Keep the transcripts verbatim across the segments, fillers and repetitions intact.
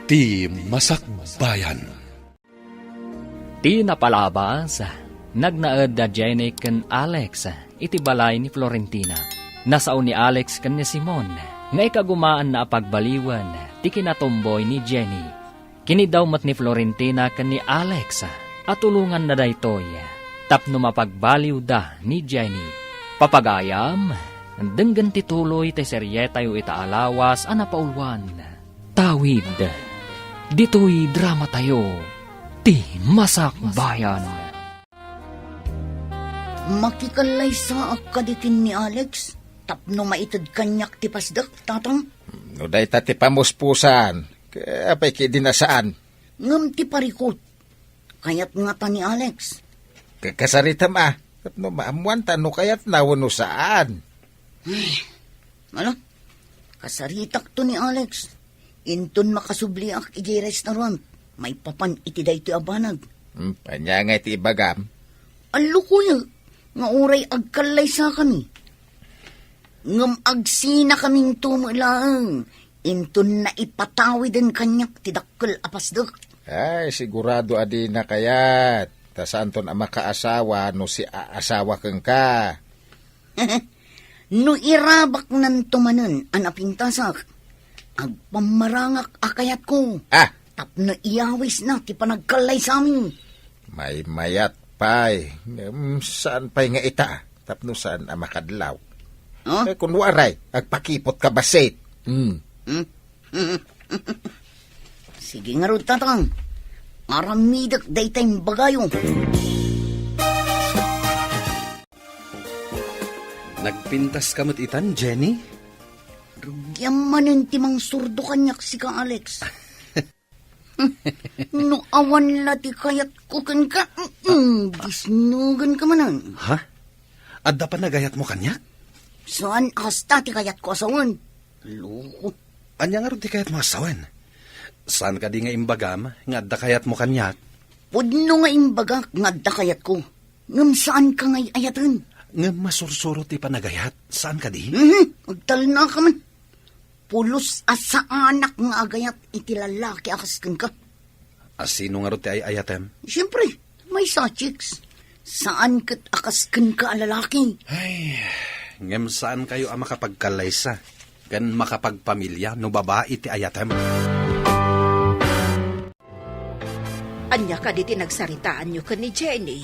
Ti Masakbayan. Ti napalabas, nagnaed da Jenny ken Alex iti balay ni Florentina. Nasao ni Alex ken ni Simon nga ikagumaanna a pagbaliwen ti kinatumboy ni Jenny. Kiniddaw met ni Florentina ken ni Alex a tulonganna daytoy tapno mapagbaliwda ni Jenny. Papagayam, denggen ti tuloy ti serietayo ita a lawas a napauluan. Tawid. Ditoy dramatayo, Ti Masakbayan. Makikallaysaak kadi ken ni Alex tapno maited kaniak ti pasdek, Tatang? No dayta ti pamuspusan, apay ki di nasaan? Ngem ti parikut, kayat ngata ni Alex. Ka-, kasaritam a, tapno maammuanta no kayatna wenno saan. Ay, ala, kasaritakto ni Alex. Inton makasubliak idiay restaurant, maipapan iti daytoy a banag. Hmm, ania ngay ti ibagam? Allukoyo nga uray agkallaysakami. Ngem agsinakaminto met laeng inton naipatawiden kaniak ti dakkel a pasdek. Ay, sigurado a dina kayat. Ta saanton a makaasawa no siaasawa kenka. No irabaknanto manen a napintasak, agpammarangak a kayatko. Ah! Tapno iyawisna ti panagkallaysami. Maymayat pay, ngem saan pay nga ita, tapno saan a makadlaw. Huh? Eh, kun waray, agpakipot ka bassit. Hmm. Hmm? Sige ngarud, Tatang. Aramidek dayta imbagayo. Nagpintas ka met itan, Jenny? Rugiam manen ti mangsurdo kaniak sika, Alex. No awan la ti kayatko kenka, mm, disnugen ka manen. Ha? Adda panagayatmo kaniak? Saan a kasta ti kayatko a sawen. Loko. Ania ngarud ti kayatmo a sawen? Saan kadi nga imbagam nga adda kayatmo kaniak? Pudno nga imbagak nga adda kayatko. Ngem saan ka nga ay-ayaten. Ngem masursuro ti panagayat. Saan kadi? Mhm, agtalna ka man. Pulos a saanak nga agayat iti lalaki a kas kenka. A sino ngarud ti ay-ayatem? Siempre, maysa a chicks. Saan ket a kas kenka a lalaki. Ay, ngem saan kayo a makapagkallaysa ken makapagpamilia no babai ti ayatem. Ania kadi ti nagsaritaanyo ken ni Jenny?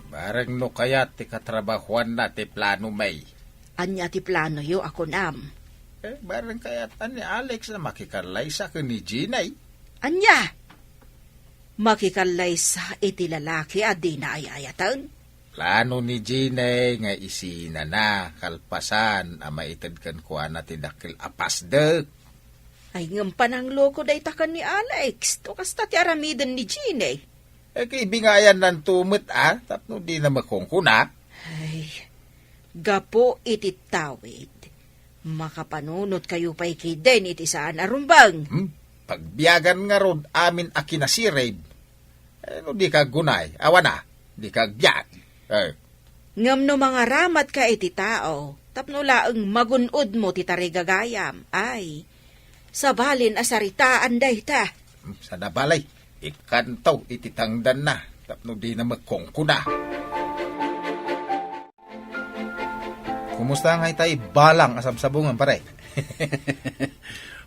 Bareng no kayat ti katrabahuanna ti plano, May. Ania ti planoyo a kunam? Eh, bareng kayat ni Alex a makikallaysa ken ni Jenny. Ania? Makikallaysa iti lalaki a dina ay-ayaten? Plano ni Jenny nga isinana kalpasan a maited kenkuana ti dakkel a pasdek. Ay, ngem panangloko dayta ken ni Alex. To kasta ti aramiden ni Jenny. Eh, kibingayannanto met, a, tapno dina makungkuna. Ay, gapu iti tawid, makapanunotkayo pay ketdin iti saan a rumbeng. Hmm? Pagbiagan ngarud amin a kinasirib. Eh, no dika aggunay, awan a, dika agbiag. Eh. Ngem no mangaramatka iti tao, tapno laeng magun-odmo ti tarigagayam, ay, sabalin a saritaan dayta. Hmm, saan a bale, ikkanto iti tangdanna, tapno dina makungkuna. Kumusta ngay tay balang a sabsabungan, pare?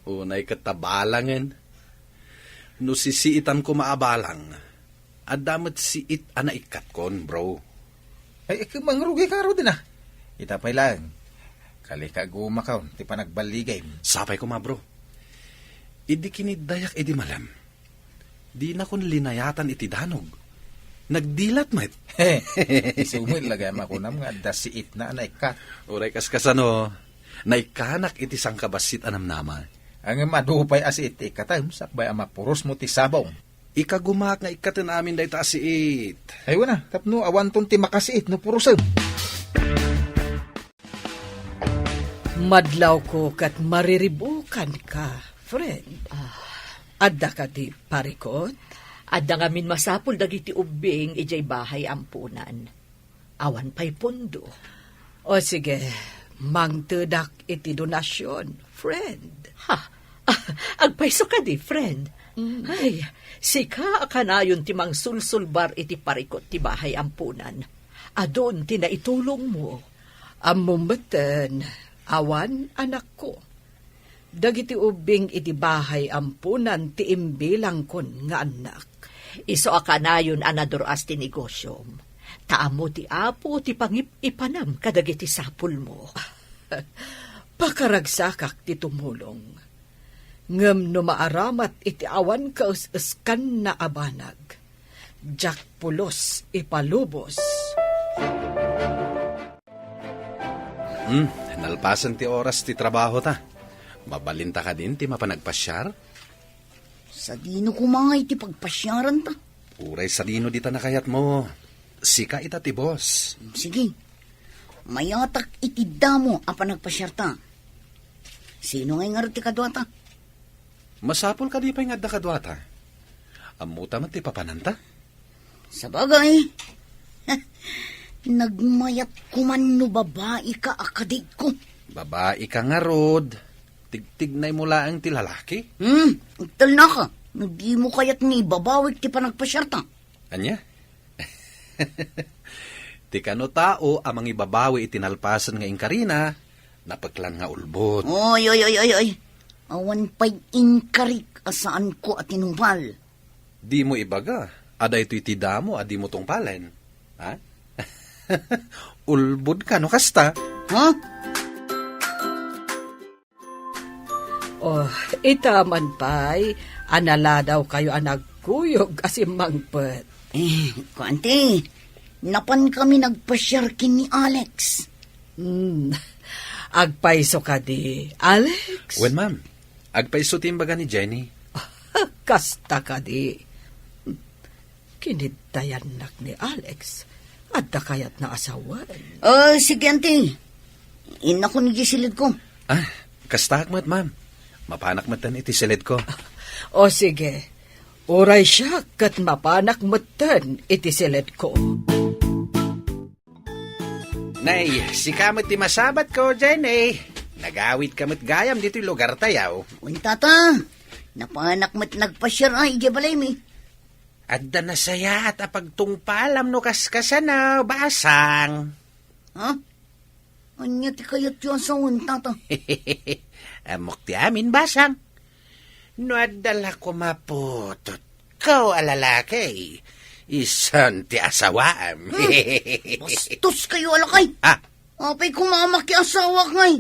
Unay ket ta balangen. No sisiitan koma a balang, adda met siit a naikkatkon, bro. Ay, ay, mangrugi ka ngarud, a. Ita pay laeng. Kalikagumakon ti panagballigim. Sapay koma, bro. Idi kiniddayak idi malem, dinakon linayatan iti danog. Nagdilat met. Isu met la gayam a kunam nga adda siitna a naikkat. Uray kas kasano, naikkanak iti sangkabassit a namnama. Ngem adu pay a siit ti ikkatem, sakbay a mapurosmo ti sabong. Ikagumaak nga ikkaten amin dayta a siit. Ay, wen a, tapno awanton ti makasiit no purosem. Madlawko ket mariribukanka, friend. Ah. Adda kadi parikut? Adda ngamin masapul dagiti ubbing idiay bahay amponan. Awan pay pondo. O sige, mangtedak iti donasion, friend. Ha? Agpayso kadi, friend? Mm. Ay, sika a kanayon ti mangsulsulbar iti parikut ti bahay ampunan. Adun ti naitulongmo. Ammom metten, awan anakko. Dagiti ubbing iti bahay ampunan ti imbilangkon nga annak. Isu a kanayon a nadur-as ti negosyom. Ta ammo ti Apo ti pangip-ipanam kadagiti sapulmo. Pakaragsakak ti tumulong. Ngem no maaramat iti awan kaes-eskanna a banag, diak pulos ipalubos. Hmm, nalpasen ti oras ti trabaho ta. Mabalinta kadin ti mapan agpasiar? Sadino koma ngay ti pagpasiaranta? Uray sadino dita nakayatmo. Sika ita ti boss. Sige. Mayatak iti damo a panagpasiarta. Sino ngay ngarud ti kaduata? Masapul kadi pay nga adda kaduata. Ammota met ti papananta? Sabagay, nagmayat koman no babaika a kadiko. Babaika ngarud, tigtignaymo laeng ti lalaki? Hmm, agtalnaka, no dimo kayat nga ibabawik ti panagpasiarta. Ania? Ti kano tao a mangibabawi iti nalpasen nga inkarina, napeklan nga ulbod. Oy, oy, oy, oy, oy. Awan pay inkarik a saanko a tinungpal. Dimo ibaga a daytoy ti damo a dimo tungpalen. Ha? Ulbod ka no kasta? Ha? Oh, ita man pay, a naladawkayo a nagkuyog a simmangpet. Eh, kuan ti, napan kami nagpasiar ken ni Alex. Hmm. Agpayso kadi, Alex? Wen, ma'am. Agpayso ti imbaga ni Jenny. Kasta kadi. Kinidtayannak ni Alex. Adda kayatna a sawen. Oh, sige, anti. Innakon iti silidko. Ah, kastaak met, ma'am. Mapanak metten iti silidko. O sige. Uray siak ket mapanak metten iti silidko. Nay, sika met ti masabatko, Jenny. Nagawidka met gayam ditoy lugartayo. Wen, tata. Napanak met nagpasiar a idiay balaymi. Adda nasayaat a pagtungpalam no kaskasano, basang. Ha? Ania ti kayatyo a sawen, tata? Ammok ti amin, basang. No adda la koma putotko a lalaki, isun ti asawaam. Hmm, bastoskayo a lakay. Ah. Apay koma a makiasawak ngay?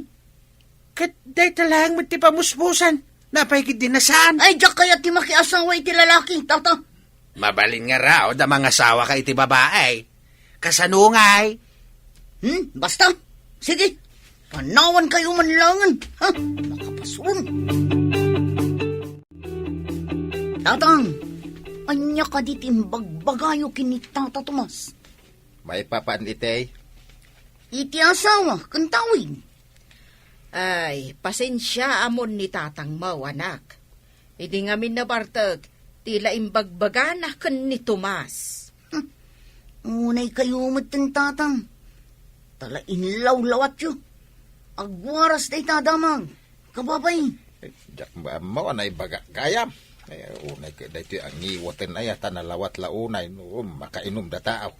Ket dayta laeng met ti pamuspusan. Napay ket di nasaan? Ay, diak kayat ti makiasawa iti lalaki, tata. Mabalin nga raw da mangasawaka iti babae. Kasano ngay? Hmm, basta. Sige. Panawankayo man laengen. Ha? Makapasurun. Tatang, ania kadi ti imbagbagayo ken ni Tata Tomas? Maipapan iti? Iti asawa, ken tawid. Ay, pasensiaamon ni tatangmo, anak. Idi ngamin nabartek, ti la imbagbagana ken ni Tomas. Hmm. Unay kayo met ten tatang. Tala inlawlawatyo. Agwaras dayta damag. Kababay. Eh, diak maammo a naibaga gayam. Eh, unay ket daytoy a ngiwaten aya ta nalawat la unay no makainum da tao.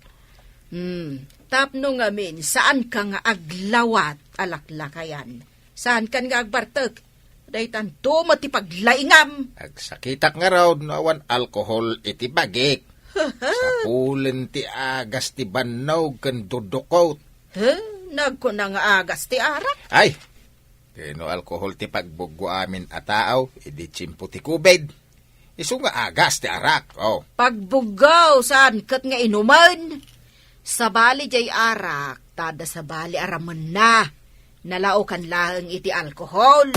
Hmm, tapno ngamin, saanka nga aglawat a laklakayan. Saankan nga agbartek. Daytanto met ti paglaingam. Agsakitak ngarud no awan alkohol iti bagik. Sapulen ti agas ti bannog ken dudukot. He, nagkuna nga agas ti arak? Ay, ken no alkohol ti pagbuggo amin a tao, idi tiempo ti covid. Isu nga agas ti arak, oh. Pagbuggo, saan ket nga inumen? Sabali jay arak, ta adda sabali a ramenna. Nalaokan laeng iti alkohol.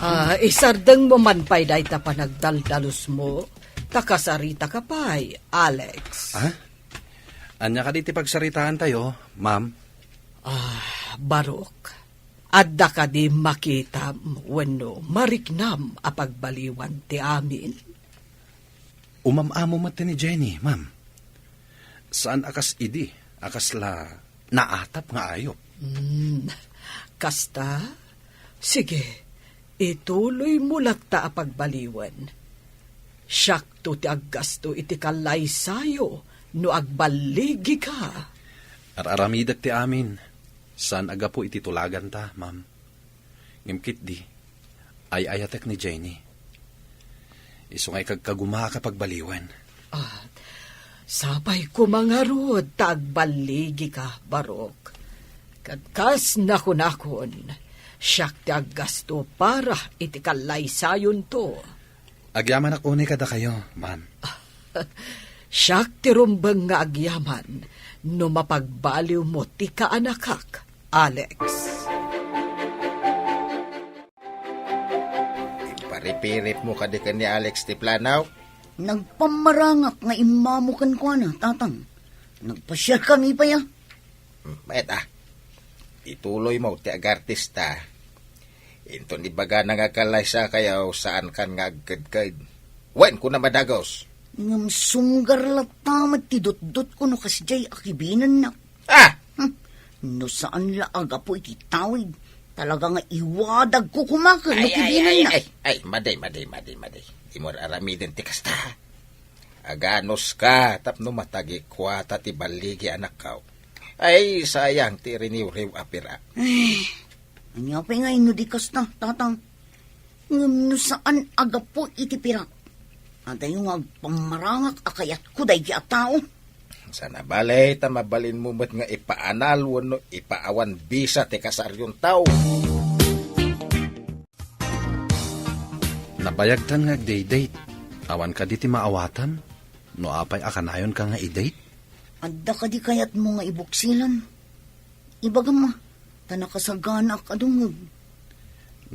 Ah, isardengmo man pay dayta panagdaldalusmo, ta kasaritaka pay, Alex. Ah? Ania kadi ti pagsaritaantayo, ma'am? Ah, Barok, adda kadi makitam wenno mariknam a pagbaliwan ti amin? Umam-amo met ni Jenny, ma'am. Saan a kas idi, a kasla naatap nga ayup. Hmm, Kasta? Sige, ituloymo latta a pagbaliwen. Siakto ti aggasto iti kallaysayo no agballigika. Ar-aramidek ti amin, saan a gapu iti tulaganta, ma'am. Ngem ketdi, ay-ayatek ni Jenny. Isu nga ikagkagumaak a pagbaliwen. Ah, sapay koma ngarud ta agballigika, Barok. Ket kas nakunakon, siak ti aggasto para iti kallaysayonto. Agyamanak unay kadakayo, ma'am. Siak ti rumbeng nga agyaman no mapagbaliwmo ti kaanakak, Alex. Ipiripiripmo kadi ken ni Alex ti planaw? Nagpammarangak nga immamo kenkuana, Tatang. Nagpasiarkami pay a. Hmm, mayat a. Ituloymo ti agartista. Inton ibagana nga agkallaysakayo, saankan nga agkedked. Wen, kunam a dagus. Ngem sunggar latta met ti dutdotko no kasdiay a kibinennak. Ah! Hmm. No saan la a gapu iti tawid, talaga nga iwadagko koma ken no kibinennak. Ay, ay, ay, ay, madi, madi, madi, madi. Dimo aramiden ti kasta. Aganuska tapno matagikuata ti balligi anakko. Ay, sayang ti riniwriw a pirak. Ay, ania pay ngay no di kasta, Tatang? Ngem no saan a gapu iti pirak, adayo nga agpammarangak a kayatko daydi a tao. Saan a bale ta mabalinmo met nga ipaanal wenno ipaawan bisa ti kasaryonto. Nabayagtan nga agdate-date. Awan kadi ti maawatam? No apay a kanayonka nga i-date? Adda kadi kayatmo nga ibuksilan? Ibagam a, ta nakasaganaak a dungngeg.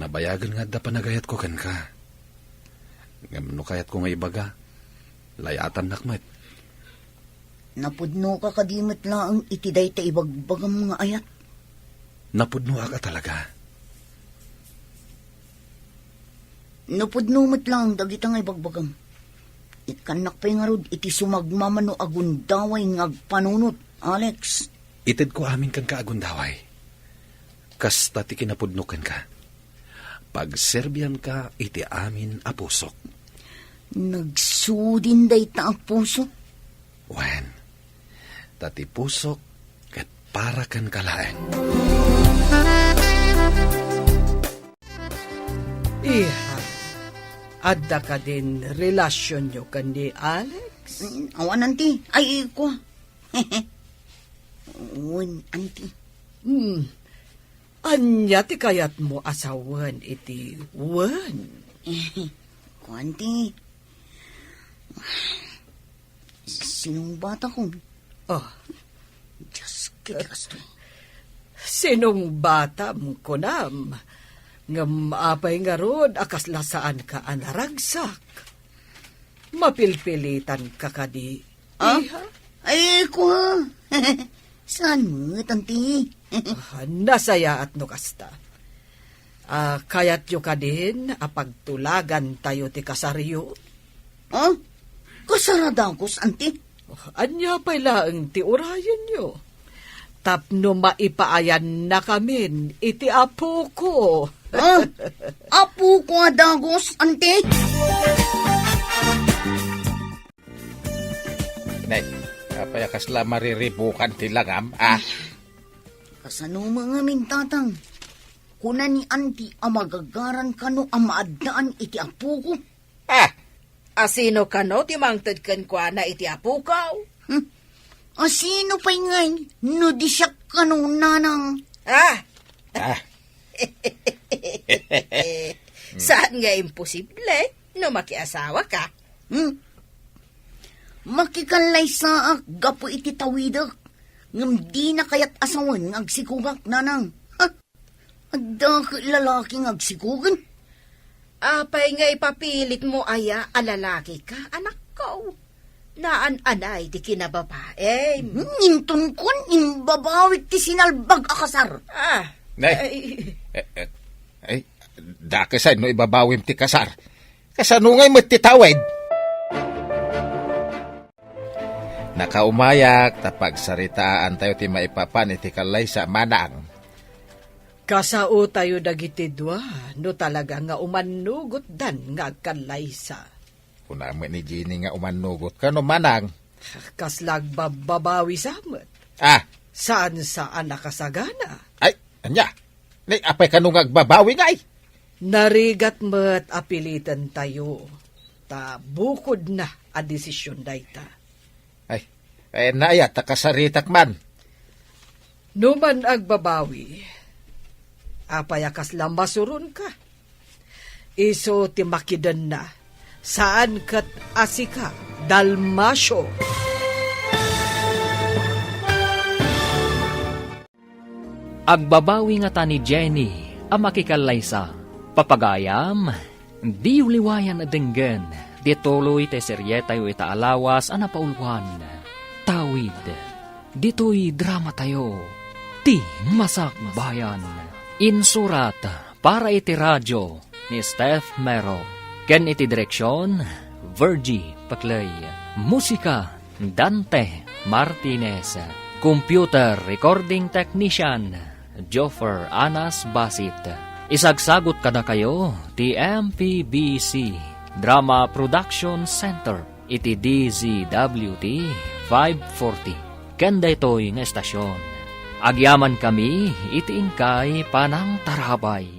Nabayagen nga adda panagayatko kenka. Ngem no kayatko nga ibaga, layatannak met. Napudnoka kadi met laeng iti dayta ibagbagam nga ayat? Napudnoak a talaga. Napudno met laeng dagita nga ibagbagam. Ikkannak pay ngarud iti sumagmamano a gundaway nga agpanunot, Alex. Itedko amin kenka a gundaway. Kasta ti kinapudno kenka. Pagserbianka iti amin a pusok. Nagsudin dayta a pusok? Wen, ta ti pusok ket para kenka laeng. Iha, adda kadin relasionyo ken ni Alex? Mm, awan, Auntie. Ay, kua. Wen, Auntie. Hmm. Ania ti kayatmo a sawen iti wen? Kua, Auntie. Sinong batakon? Oh. Dios, ket kastoy. Sinong batam, kunam? Ngem apay ngarud a kasla saanka a naragsak? Mapilpilitanka kadi, ah? Iha? Ay, kua. Saan met, Auntie? Ah, nasayaat no kasta. Ah, kayatyo kadin a pagtulagantayo ti kasaryo? Ah? Kasar a dagus, Auntie? Oh, ania pay laeng ti urayenyo? Tapno maipaayanna kamin iti apoko. Ah? Apoko a dagus, Auntie? Nay, apay a kasla mariribukan ti langam, ah? Kasano ngamin, Tatang? Kuna ni Auntie a magagaran kano a maaddaan iti apoko. Ah! Asino kano ti mangted kenkuana iti apoko? Hmm. Asino pay ngay no di siak kano, Nanang? Ah! Ah. Saan nga imposible no makiasawaka? Hmm? Makikallaysaak gapu iti tawidek, ngem dina kayat a sawen nga agsikogak, Nanang. Ha? Adda ket lalaki nga agsikogen? Apay nga ipapilitmo aya a lalakika, anakko? Naan-anay ti kinababaim. Hmm, inton kuan, imbabawik ti sinalbag a kasar. Ah, Nay. Ay. Eh, eh, ay, dakes ay no ibabawim ti kasar. Kasano ngay met ti tawid? Nakaumayak ta pagsaritaantayo ti maipapan iti kallaysa, Manang. Kasaotayo dagiti dua no talaga nga umannugotdan nga agkallaysa. Kuna met ni Jenny nga umannugot kano, manang. Kasla agbabbabawi sa met. Ah. Saan sa a nakasagana? Ay, ania? Ni apay kano nga agbabawi ngay? Narigat met a pilitentayo. Ta bukod na a desisyon dayta. Ay, ay, naayat ta kasaritak man. No man agbabawi, apay a kasla masuronka? Isu ti makidenna, saan ket a sika, Dalmacio. Agbabawi ngata ni Jenny a makikallaysa. Papagayam, diyo liwayan a denggen ti tuloy ti serietayo ita a lawas a napauluan, Tawid. Ditoy dramatayo, Ti Masakbayan. Insurat para iti radio ni Steph Mero, ken iti direksion, Virgie Paclay. Musika, Dante Martinez. Computer recording technician, Joffer Anas Basit. Isagsagut kadakayo ti M P B C Drama Production Center iti D Z W T five forty. Ken daytoy nga estasion, agyamankami iti inkay panangtarabay.